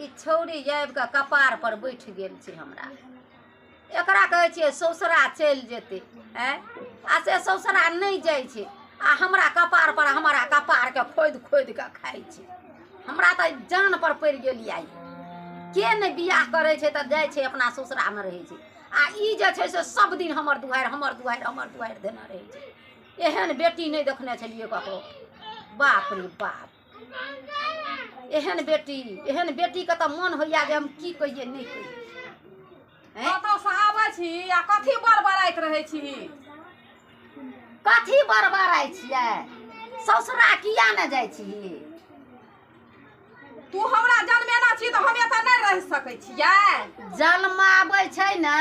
ई छौड़ी आबि कऽ कपार पर बैठ गेल छै हमरा। एकरा कहै छियै ससुरा चलि जेतै, आँय, आ से ससुरा नहि जाइ छै आ हमरा कपार पर हमरा कपारके खोदि खोदि कऽ खाइ छै। हमरा तऽ जान पर पड़ि गेल यऽ। के नहि बियाह करै छै तऽ जाइ छै अपना ससुरामे रहै छै, आ ई जे छै से सब दिन हमर दुआरि हमर दुआरि हमर दुआरि देने रहै छै। एहन बेटी नहि देखने छलियै ककरो, बाप रे बाप, एहन बेटी, एहन बेटीके तऽ मन होइया जे हम की कहियै नहि कहियै। कतऽसँ आबै छी आ कथी बड़बड़ाइत रहै छी? कथी बड़बड़ाइ छियै? ससुरा किया ने जाइ छी? तू हमरा जन्मेना छी तऽ हम एतऽ नहि रहि सकै छियै। जन्माबै छै ने,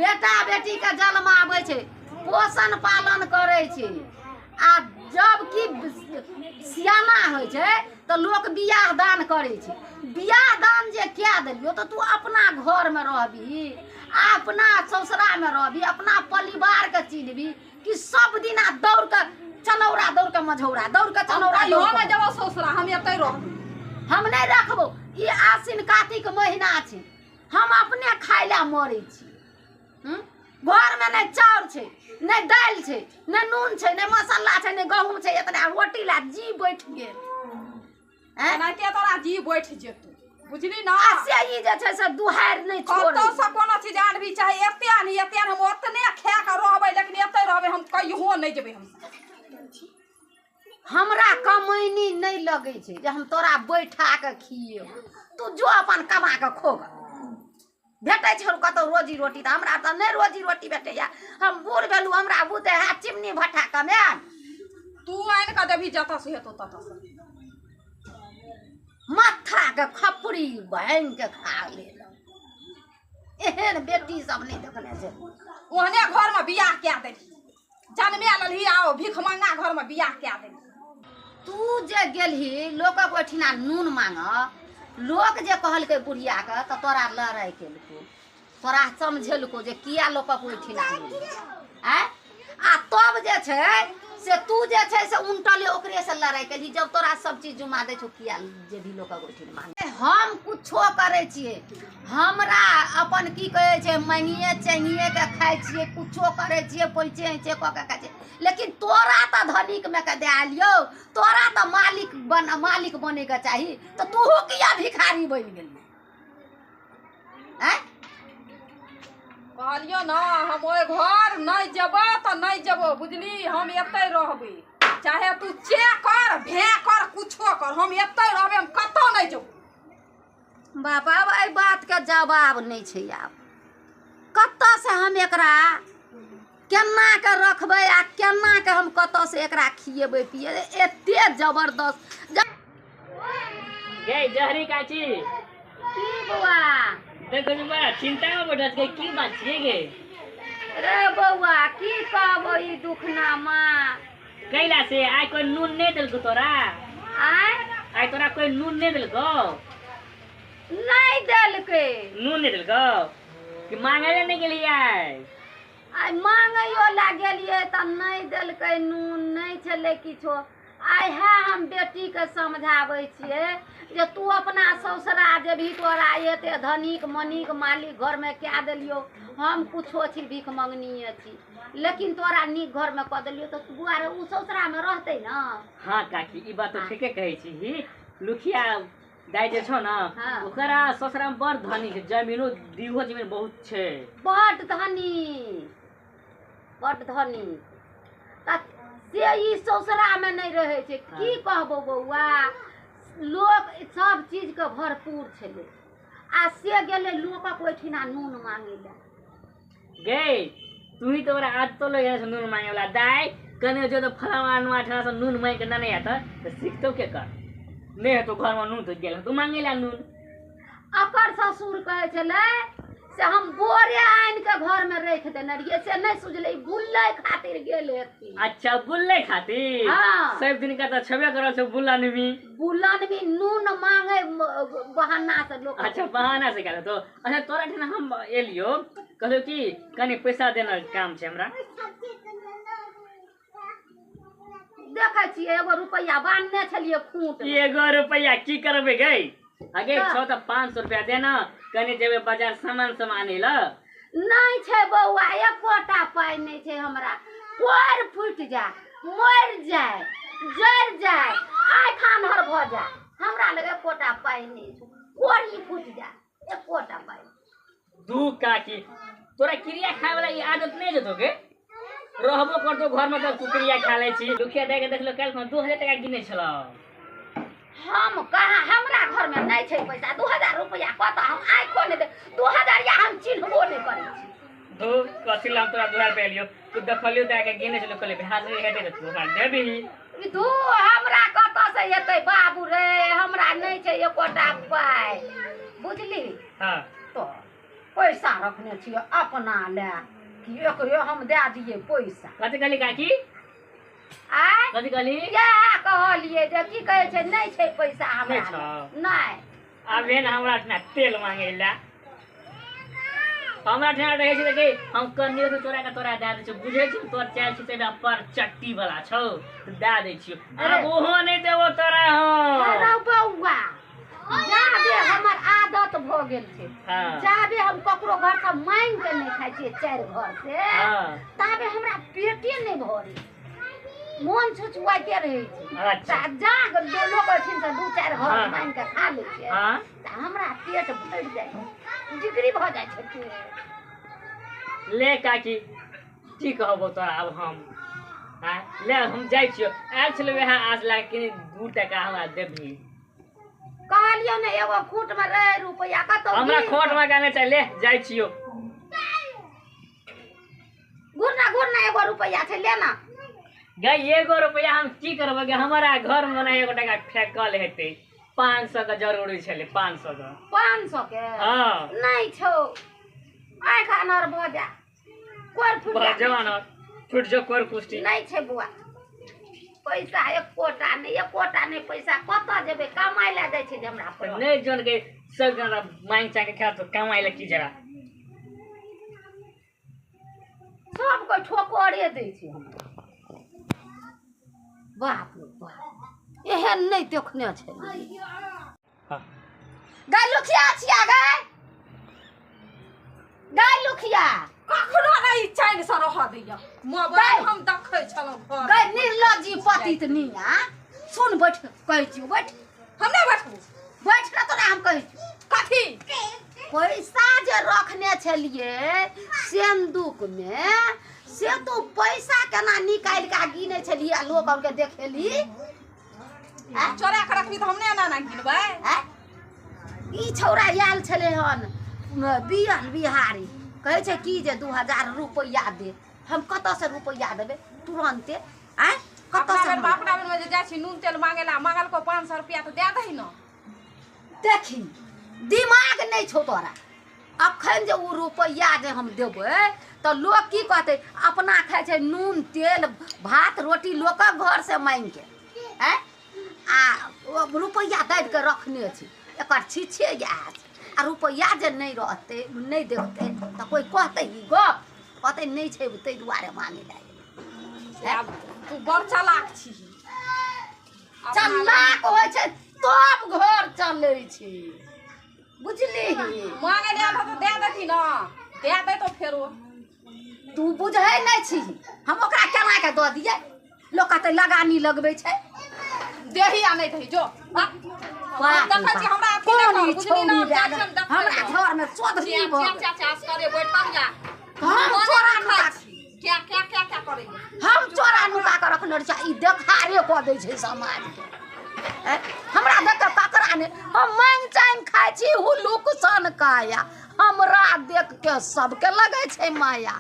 बेटा बेटीके जन्माबै छै, पोषण पालन करै छै, आ जब कि सियाना होइ छै तऽ लोक बियाह दान करै छै। बियाह दान जे कए देलियौ तऽ तू अपना घरमे रहबही आ अपना ससुरामे रहबही, अपना परिवारके चिन्हबही कि सब दिना दौड़ कऽ चनौरा, दौड़ कऽ मझौरा, दौड़ कऽ चनौरा। हम कहियो नहि जेबौ ससुरा, हम एतै रहबी। हम नहि रखबौ। ई आसिन कातिक महीना छै, हम अपने खाय लए मरै छी। घरमे नहि चाउर छै, नहि दालि छै, नहि नून छै, नहि मसाला छै, नहि गहूँम छै, एतना रोटी लए जी बैठ गेल। एनाहिते तोरा जी बैठ जेतौ, बुझली ना? आ से ई जे छै से दुहारि नहि छोड़ै। कतौसँ कोनो चीज आनबी, चाहे एते आनी एते आनी, हम ओतने खा कऽ रहबै, लेकिन एते रहबै, हम कहियो नहि जेबै। हम हमरा कमैनी नहि लगै छै जे हम तोरा बैठा कऽ खिएबौ। तू जो अपन कमा कऽ खो। भेटै छौ कतौ रोजी रोटी तऽ हमरा तऽ नहि रोजी रोटी भेटैया। हम बूढ़ भेलहुँ, हमरा बुते हैत चिमनी भट्ठा कमायल? तू आनि कऽ देबही जतऽ से हेतौ ततऽ से। माथाके खपड़ी भाङि के खा लेलक। एहन बेटी सब नहि देखने छै। ओहने घरमे बियाह कए देलही, जन्मे लेलही आ भीख मंगा घरमे बियाह कए देलही। तू जे गेलही लोकक ओहिठिना नून मांगऽ, लोक जे कहलकै बुढ़ियाके तऽ तोरा लड़ाइ केलको, तोरा समझेलको जे किया लोकक ओहिठिना गेलही, आँय? आ तब जे छै से तू जे छै से उनटले ओकरे से लड़ाइ केलही। जब तोरा सब चीज जुमा दै छौ, किया जेबही लोकक ओहिठिना मांगे? हम कुछो करै छियै, हमरा अपन की कहै छै मांगिए चांगिए के खाइ छियै, कुछो करै छियै, पैंचे ऐंचे कऽ के खाइ छियै, लेकिन तोरा तऽ धनिकमे के दए आलियौ, तोरा तऽ मालिक बन, मालिक बनैके चाही, तऽ तूहू किया भिखारी बनि गेलही? आँय? कहलियौ ने हम ओहि घर नहि जेबो तऽ नहि जेबो, बुझली? हम एतै रहबै, चाहे तू चे कर भे कर कुछो कर, हम एतै रहबै, हम कतौ नहि जेबो। बाप, आब एहि बातके जवाब नहि छै। आब कतऽसँ हम एकरा केना के रखबै आ केना के हम कतऽसँ एकरा खिएबै पिएबै? एते जबरदस्त गे जहरी काची। की बौआ? देखो जी, बड़ा चिंता में बैठल छै, की बात छियै गे? रे बौआ, की कहबो ई दुखनामा। कैला से आइ कोई नून नहीं देलको तोरा? आय? आइ तोरा कोई नून नहीं देलको? नहीं देलकै। नून नहीं देलको कि मांगे ले नहीं गेलियै आइ? आइ मांगैयो लए गेलियै तऽ नहि देलकै नून, नहि छलै किछो। आइ है हम बेटीके समझाबै छियै जे तू अपना ससुरा जेबही, तोरा एते धनिक मनिक मालिक घरमे कए देलियौ, हम कुछो छी भीख मंगनीये छी, लेकिन तोरा नीक घरमे कऽ देलियौ तऽ बुआ रे ओ ससुरामे रहतै ने। हाँ काकी, ई बात तऽ ठीके कहै छी। लुखिया दाइ जे छौ ने, हाँ। ओकरा ससुरा मे बड़ धनी छै, जमीनो दीहो जमीन बहुत छै। बड धनी, बड धनी, तऽ से ई ससुरामे नहि रहै छै। की कहबौ बौआ, लोक सब चीजके भरपूर छलै आ से गेलै लोकक ओहिठिना नून मांगै लए। गे तू ही तो आज तो लगे नून मांगे वाला दाई, कने जो तो फलाना नुआ ठना से नून मांग के नहीं आता तो सीखतो के कर नहीं है तो घर में नून तो गेल तू मांगे ला नून। अकर ससुर कहै छलै से हम बोरे आनि के घर में रखि देने रहियै, से नहि सुझलै, ई बुलै खातिर गेल हेथिन। अच्छा, बुलै खातिर? हाँ। सब दिन का तो छबे करल छौ बुलन भी। बुलन भी नून मांगे बहाना से लोक। अच्छा, बहाना से गेल तो। अच्छा, तोरा ठना हम एलियो, कहलियो कि कनी पैसा देना काम छै हमरा। देखै छियै एगो रुपैआ बान्हने छलियै खूंट मे। एगो रुपैआ की करबै गई? अगे छौ तऽ 500 रुपया दे न, कनि जेबै बाजार सामान सब आनै लए। नहि छै बौआ, एकोटा पाइ नहि छै हमरा। कोर फूटि जाय, मरि जाय, जरि जाय, आँखि आन्हर भऽ जाय, हमरा लग एकोटा पाइ नहि छै। कोरी फूटि जाय, एकोटा पाइ नहि। दू काकी, तोरा क्रिया खाय वाला ई आदत नहि जेतो के? रहबो करतो घर में तब तू क्रिया खा लै छी। दुखिया दाइ के देखलो काल्हि 2000 टका गिने छलौ। हम कहाँ, हमरा घर में नहीं छै पैसा। 2000 रुपया कतऽ, हम आँखो नहि दे 2000 या हम चिन्हबो नहि करै छी। दू कथी ला हम तोरा 2000 रुपया लियो? तू देखलियो दाइ के गिने छलौ, कहलियै भाज हेतै तऽ तू हमरा देबही। ई दू हमरा कतऽ से एतै बाबू रे, हमरा नहि छै एकोटा पाइ, बुझली? हाँ। तो पैसा रखने छियै अपना लए कि एकरे हम दए दियै पैसा। कथी कहली काकी? आँय? कथी कहली? इएह कहलियै जे की कहै छै, नहि छै पैसा हमरा नहि लग। छौ? नहि। आबे ने हमरा ठिना तेल मांगे ला। हमरा ठिना रहै छै देखी, हम कनियो से चोरा के तोरा दए दै छियौ। बुझै छी तोर चालि छै तैमे पर चट्टी वाला छौ, तऽ दए दै छियौ। अरे। आब ओहो नहि देबो तोरा हम। अरे बौआ, जाबे हमर आदत भऽ गेल छै, हाँ। जाबे हम ककरो घर से मांगि के नहि खाइ छियै 4 घर से, हाँ। ताबे हमरा पेटे नहि भरै, मोन छुछुआइते रहै छै। अच्छा। तऽ जा लोक एहिठिन से 2-4 घर हाँ। मांगि के खा लै छियै, हाँ। तऽ हमरा पेट भरि जाइ छै, डिग्री भऽ जाइ छै पेट। ले काकी, की कहबो तोरा आब हम? आँय, ले हम जाइ छियौ। आयल छलौ वएह आस लए कऽ 2 टका हमरा देबही। कहलियौ ने एगो खूट में रहे रुपया कतौ हमरा गिर खोट में गाने छै, ले जाइ छियौ। घुरना घुरना एगो रुपया छै, लेना। गई एगो रुपया हम की करबै गे? हमरा घर में ना एगो टका फेकल हेतै। 500 के जरूरी छलै, 500 के। 500 के? हाँ। नहि छौ, आँखि अनहर भऽ जा, कोर फुटि भऽ जा। जाओ अनहर, फुटि जाओ कोर कुष्टी। नहि छै बौआ पैसा, एकोटा नहि, एकोटा नहि पैसा। कतऽ जेबै कमाइ लए जाइ छै जे हमरा पर। नहि जन के सब जना मांगि चाँगि के खायब तऽ कमाइ लए की जरा? सब कोइ ठोकरे दै छै हमरा। बाप रे बाप, एहन नहि देखने छै। हाँ। गाय लुखिया छिया, गाय गाय लुखिया। कखनो नहि चैन से रहऽ दैया मोबाइल, हम देखै छलहुँ घर। गाय निर्लज्जी पतित निया, सुन बैठ कहै छियौ, बैठ। हम नहि बैठबू। बैठ ना तोरा हम कहै छियौ। कथी? पैसा जे रखने छलियै सिन्दूक में, से तू पैसा केना निकालि के गिनै छलियै आ लोक आरके देखेली? चोरा के रखबी तऽ हम नहि एना एना गिनबै। आँय? ई छौड़ा आयल छलै हन बियन बिहारी, कहै छै की जे 2000 रुपैआ दे। हम कतऽसँ रुपैआ देबै तुरन्ते? आँय, कतऽसँ? अपना बेर अपना बेरमे जे जाइ छी नून तेल मांगे ला, मांगलको 500 रुपया तऽ दए दही ने। देखी दिमाग नहि छौ तोरा। अखन जे ओ रुपैआ जे हम देबै तऽ लोक की कहतै? अपना खाइ छै नून तेल भात रोटी लोकक घर से मांगि के, आँय, आ ओ रुपैआ दाबि के रखने छै, एकर छिछे इएह छै। आ रुपैआ जे नहि रहतै, नहि देखतै तऽ कोइ कहतै ई गप? कहतै नहि छै ताहि दुआरे मांगे लए। आब तू बड़ चालाक छीही। चलाक होइ छै तब घर चलै छै, बुझली? मांगे लए आयल तऽ दए देती ने, दए देतो फेरो। तू बुझै नहि छी, हम ओकरा केना के दऽ दियै? लोक कहतै लगानी लगबै छै। देही आ नहि दही जो। बाप रे देखै छी बाप, हमरा अथी नहि कोन कर, ई बुझली ने? छौड़ी हम जाइ भए छी, हम गेल? देखबै। हमरा घर में चौधरी च्या भऽ च्या गेल। च्या च्या असगरे बैठल या। हम चोरा नुका क्या क्या क्या क्या करैया? हम चोरा नुका के रखने रहै छी, ई देखारे कऽ दै छै समाज के। आँय, हमरा देख के ककरा नहि, हम मांगि चाँगि खाइ छी हुलुक सन काया, हमरा देख के सबके लगै छै माया।